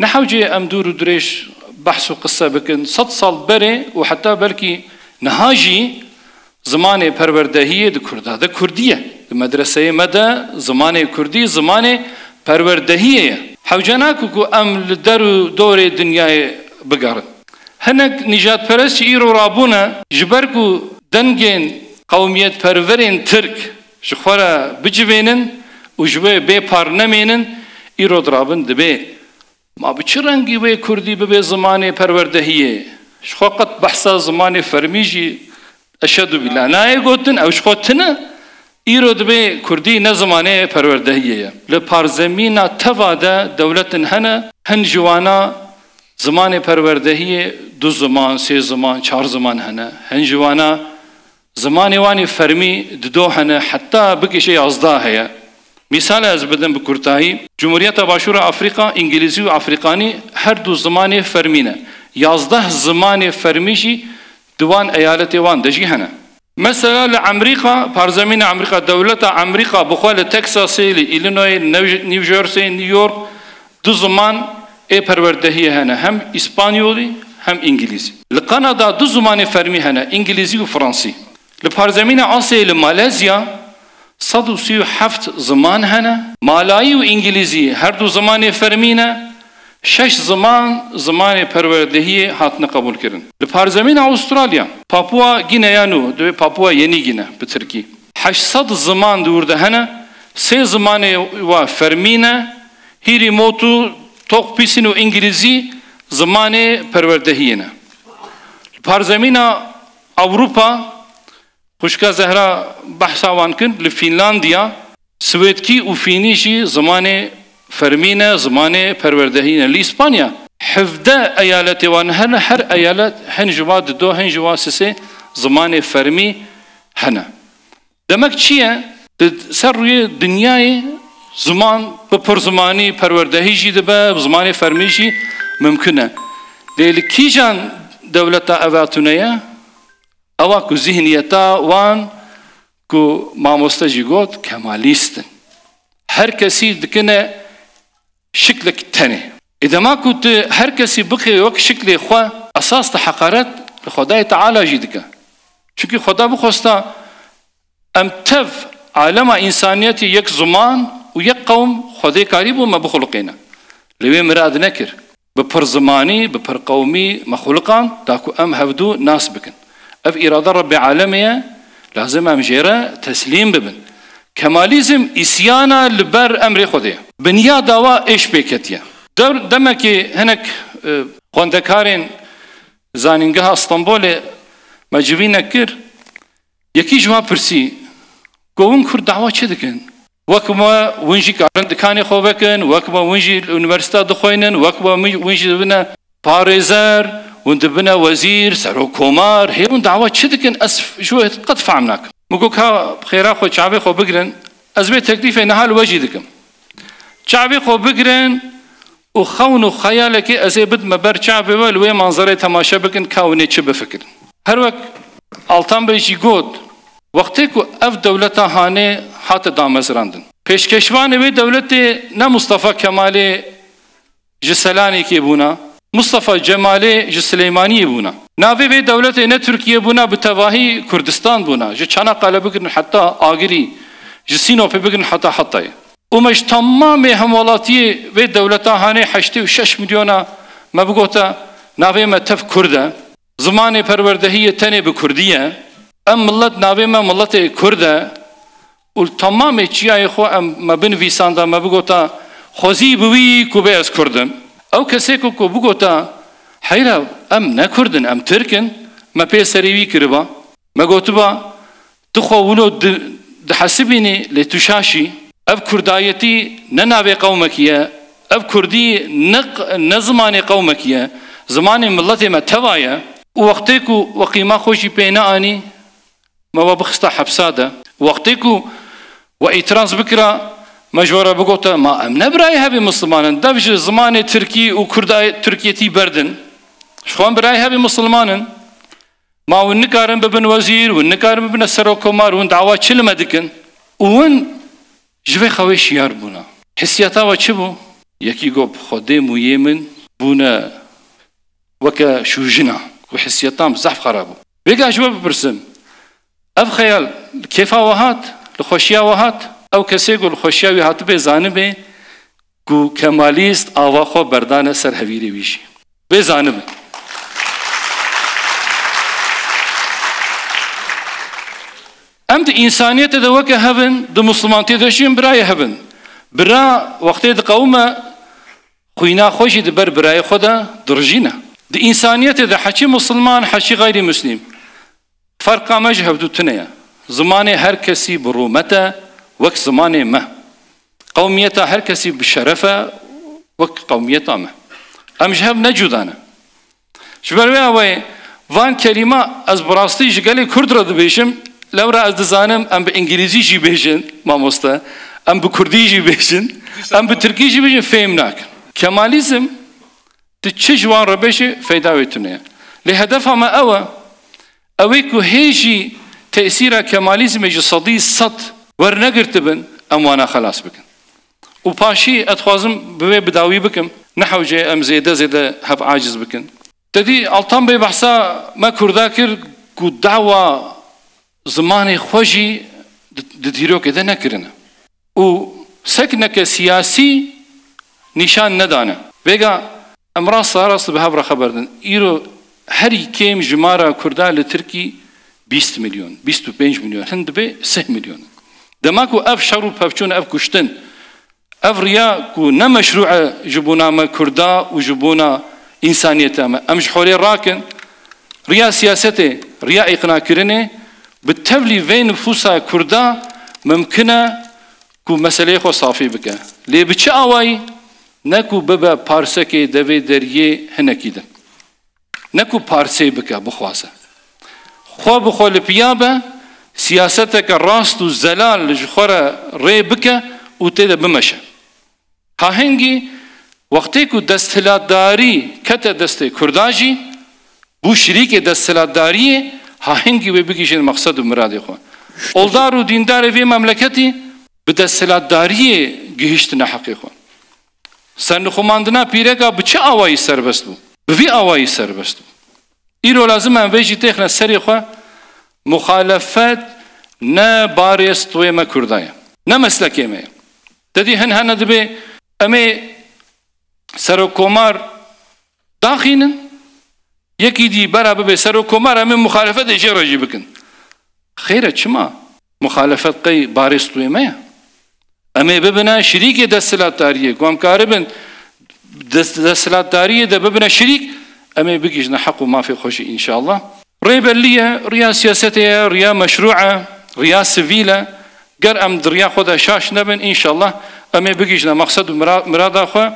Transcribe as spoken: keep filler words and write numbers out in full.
Ne hewcê em dûr û dirêj behs û qise bikin. Sed sal berê û heta belkî niha jî zimanê perwerdehiyê di Kurda de Kurdî ye. Di medreseyê me de zimanê Kurdî zimanê perwerdehiyê ye. Hewce nake ku em li der û dorê dinyayê bigerin. Hinek nîjadperest jî îro rabûne, ji ber ku dengên qewmiyetperwerên Tirk ji xwe re bicivênin û ji wê bê par nemênin, îro dirabin dibê. Ma bi çi rengî wê Kurdî bibe zimanê perwerdehiyê? Ji xwe qet behsa zimanê fermî jî eşedû bîla nayê gotin, ew ji xwe tune. Îro dibê Kurdî ne zimanê perwerdehiyê ye. Li parzemîna teva de dewletin hene, hin ji wana zimanê perwerdehiyê du ziman, sê ziman, çar ziman hene. Hin ji wana zimanê wan ê fermî dido hene, heta bikişe yazdeh heye. Mîsal ez bidim bi kurtayî, Cumhuriyeta Başûra Afrîka, Îngilîzî û Afrîkanî her du zimanê fermî ne. Yazdeh zimanê fermî jî di wan eyaletê wan de jî hene. Mesela li Emrîka, parzemîna Emrîka, dewleta Emrîka bi xwe li Texasê, li Illinoisê, New, New Jerseyê, New York, du ziman ê perwerdehiyê hene, hem îspanyolî hem îngilîzî. Li Kanada du zimanê fermî hene, îngilîzî û fransî. Li parzemîna Asyayê li Malezya sed û sî û heft ziman hene. Malayî û îngilîzî her du zimanê fermî ne. Şeş ziman, zimanê perwerdehiyê hatine qebûlkirin. Li parzemîna Avustralya, Papua Gineya Nû, divê Papua Yenî Gine bi tirkî. Heşt sed ziman di wir de hene, sê zimanê wa fermî ne, hîrî motu, tok pîsîn û îngilîzî zimanê perwerdehiyê ne. Li parzemîna Ewropa, xwişka Zehra behsa wan kir, li Fînlandiya, swêdkî û fînî jî zimanê fermî ne, zimanê perwerdehî ne. Li Îspanya hevdeh eyaletê wan hene, her eyalet hin ji wa dido, hin ji wa sisê zimanê fermî hene. Demek çi ye? Di ser rûyê dinyayê ziman bi pirzimanî perwerdehî jî dibe, bi zimanê fermî jî mimkun e. Lê li kîjan dewleta ev tune ye? Ewa ku zihniyeta wan, ku mamoste jî got, kemalîst in. Her kesî dikine şiklek tenê. Ê dema ku tu her kesî bixê wek şiklê xwe, esas te heqaret li Xwedayê Teala jî dike. Çimkî Xweda bixwesta em tev alema însaniyetê yek ziman û yek qewm Xwedê karîbû me bixuliqêne. Lê wê mirad nekir. Bi pirzimanî, bi pirqewmî me xuliqand, da ku em hevdu nas bikin. Ev îrada Rebbê alemê ye, lazim em jê re teslîm bibin. Kemalîzm îsyana li ber emrê Xwedê ye. Binyada wa êş pê ketiye. Dev-, demekê hinek, e, xwendekarên Zanîngeha Stenbolê me civînek kir, yekî ji wan pirsî, ku hûn Kurd dawa çi dikin? Wek me hûn jî karin dikanê xwe vekin, wek me hûn jî li unîversîta dixwînin, wek me hûn jî dibine parêzer, hûn dibine wezîr, serokkomar, hê hûn dawa çi dikin? Ez ji we qet fehm nakim. Min got, ka xêra xwe, çavê xwe bigirin, ez vê teklîfê niha li we jî dikim. Çavê xwe bigirin û xewn û xeyalekê ez ê bidime ber çavê we, li wê manzerê temaşe bikin, ka hûn ê çi bifikirin. Her wek Altan Bey jî got, wextê ku ev dewleta hanê hate damezrandin, pêşkeşvanê wê dewletê ne Mustafa Kemalê ji Selanikê bûna, Mustafa Cemalê ji Silêmaniyê bûna. Navê vê dewletê ne Tirkiye bûna, bi tevahî Kurdistan bûna. Ji Çanakkale bigirin heta Agirî, ji Sînopê bigirin heta Hetayê. Û me ji temamê hemwelatiyê vê dewleta hanê heştê û şeş milyona me bigota, navê me tev Kurd e. Zimanê perwerdehiyê tenê bi Kurdî ye. Em millet, navê me miletê Kurd e. Û li temamê çiyayê xwe em, me binivîsanda, me bigota, xwezî bi wî ku bê ez Kurd im. Ew kesê ku, ku bigota, heyra, em ne Kurd in, em Tirk in, me pê serê wî kiriba. Me gotiba, tu xwe wilo di-, dihesibînî, lê tu şaş î. Ev kurdayetî ne navê qewmekî ye. Ev kurdî ne q-, ne zimanê qewmekî ye. Zimanê miletê me teva ye. Û wextê ku we qîma xwe jî pê neanî, me we bixista hepsa de. Wextê ku we îtiraz bikira, me ji we re bigota, ma em ne birayê hevê misilman in. Dev ji zimanê tirkî û kurda-, tirkiyetî berdin. Ji xwe em birayê hevê misilman in. Ma hûn nikarin bibin wezîr, hûn nikarin bibine serokkomar, hûn dawa çi li me dikin? Û hûn ji vê xewê şiyar bûna. Hissiyata we çi bû? Yekî got, bi Xwedê mûyê min bûne weke şûjina, ku hisiyetan bi zehf xera bû. Vêga ji we bipirsim, ev xeyal li kêfa we hat, li xweşiya we hat? Ew kesê ku li xweşiya wî hatibê zanibê, ku Kemalîst ava xwe berdane ser hevîrê wî jî. Bê zanibe. Em di însaniyetê de weke hev in, di misilmantiyê de jî birayê hev in. Bira wextê diqewime, xwîna xwe jî di ber birayê xwe de dirijîne. Di însaniyetê de heçî misilman, heçî xeyrî mislîm. Ferqa me ji hevdû tune ye. Zimanê her kesî bi rûmet e, wek zimanê me. Qewmiyeta her kesî bi şeref e, wek qewmiyeta me. Em ji hev ne cuda ne. Ji ber wê awayê van kelîma ez bi rastî ji gelê Kurd re dibêjim, lewra ez dizanim em bi îngilîzî jî bêjin, mamoste, em bi kurdî jî bêjin, em bi tirkî jî bêjin, fêm nakin. Kemalîzm, tu çi ji wan re bêjî, feyda wê tune ye. Lê hedefa me ew e, ew ê ku hê jî tesîra Kemalîzmê ji sedî sed wernegirtibin, em wana xelas bikin. Û paşî ez dixwazim bi wê bi dawî bikim, ne hewce em zêde zêde hev aciz bikin. Te dî Altan Bey behsa me Kurda kir ku dawa zimanê xwe jî di, di dîrokê de nekirine. Û sekneke siyasî nîşan nedane. Vêga em rasta rast bi hev re xeber din. Îro herî kêm jimara Kurda li Tirkî bîst milyon, bîst û pênc milyon, hin dibe sih milyon. Dema ku ev şer û pevçûn, ev kuştin, ev riya ku ne meşrû e ji bona me Kurda û ji bona însaniyeta me. Em ji holê rakin, riya siyasetê, riya îqnakirinê bi tevlî vê nifûsa Kurda mimkin e ku meseleyê xwe safî bike. Lê bi çi awayî? Ne ku bibe parsekê devê deriyê hinekî din. Ne ku parsê bike, bixwaze. Xwe bi xwe li piya be, siyaseteke rast û zelal ji xwe re rê bike û tê de bimeşe. Ha hingî wextê ku desthilatdarî kete destê Kurda jî, bû şirîkê desthilatdariyê, ha hingî wê bigihîjin mexsed û miradê xwe. Oldar û dîndarê vê memleketî bi desthilatdariyê gihîştine heqê xwe. Sernixumandina pîreka bi çi awayî serbest bû? Bi vî awayî serbest bû. Îro lazim e em vê jî têxine serê xwe, muxalefet ne barê stûyê me Kurda ye. Ne meslekê me ye. Te dî hin hene dibê em ê serokkomar daxînin, yekî dî bera bibe serokkomar, em ê muxalefetê jê re jî bikin. Xêr e, çima? Muxalefet qey barê stûyê me ye? Em ê bibine şirîkê desthilatdariyê, ku em karibin dest-, desthilatdariyê de bibine şirîk, em ê bigihîjine heq û mafê xwe jî înşallah. Rê bellî ye, riya siyasetê ye, riya meşrû e, riya sivîl e. Ger em di riya xwe de şaş nebin, înşallah em ê bigihîjine mexsed û mira-, mirada xwe.